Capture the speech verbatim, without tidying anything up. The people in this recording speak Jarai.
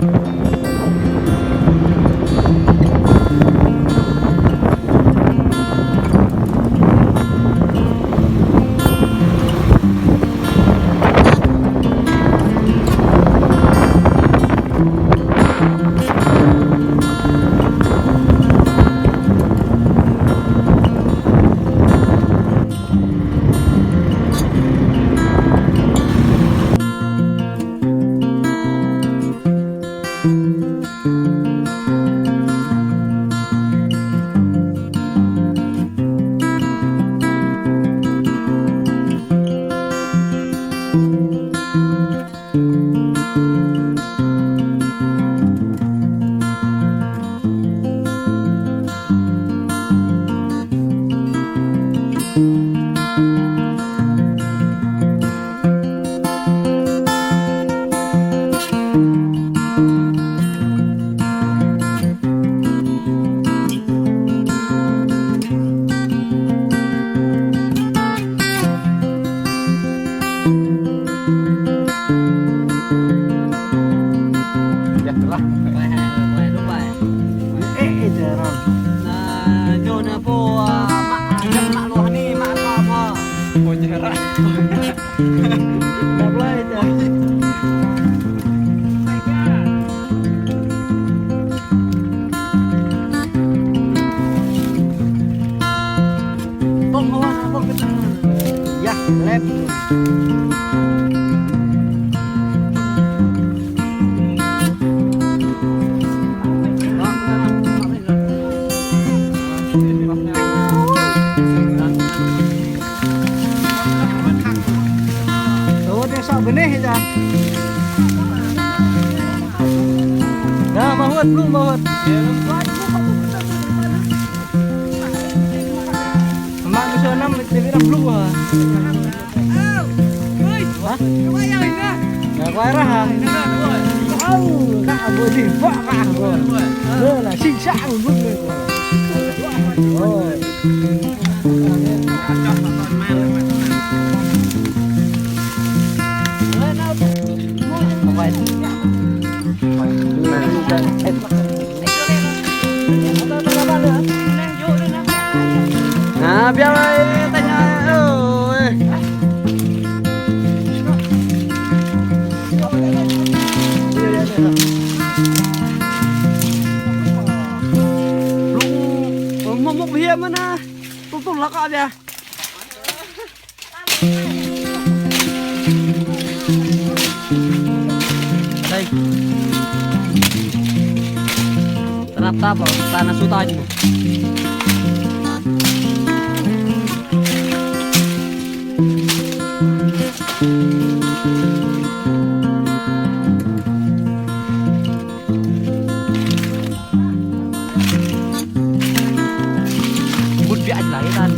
Ơ, ơ, ơ, ơ. Nă, ñu nă pô, ơ, mă, ơ, mă lu anai, mă lu mă. Pô čơră. Đăp lơi čă. Bông hoa, bông kơtang. Yah, lep. Ơ, tơ sŏ bơneh čă. Dah, mă hŭt, blung mă hŭt. Mă mơ̆ sơnăm, tơ wĭt blung hă. Hă? Nă, kuai rah hă? Au, nă, bơ dih, bă, bă, bơ. Lơ, lă, sĭ, sa, blung, blung. Ơ. Nă, biă mă, tơña, ơ. Blung, mơ̆ mŭk biă mơ̆n nă. Tŭ tŭ lăk biă. Đây. Tơnap tap, ta nă su ta ñu. Bút biă čă lăi tan.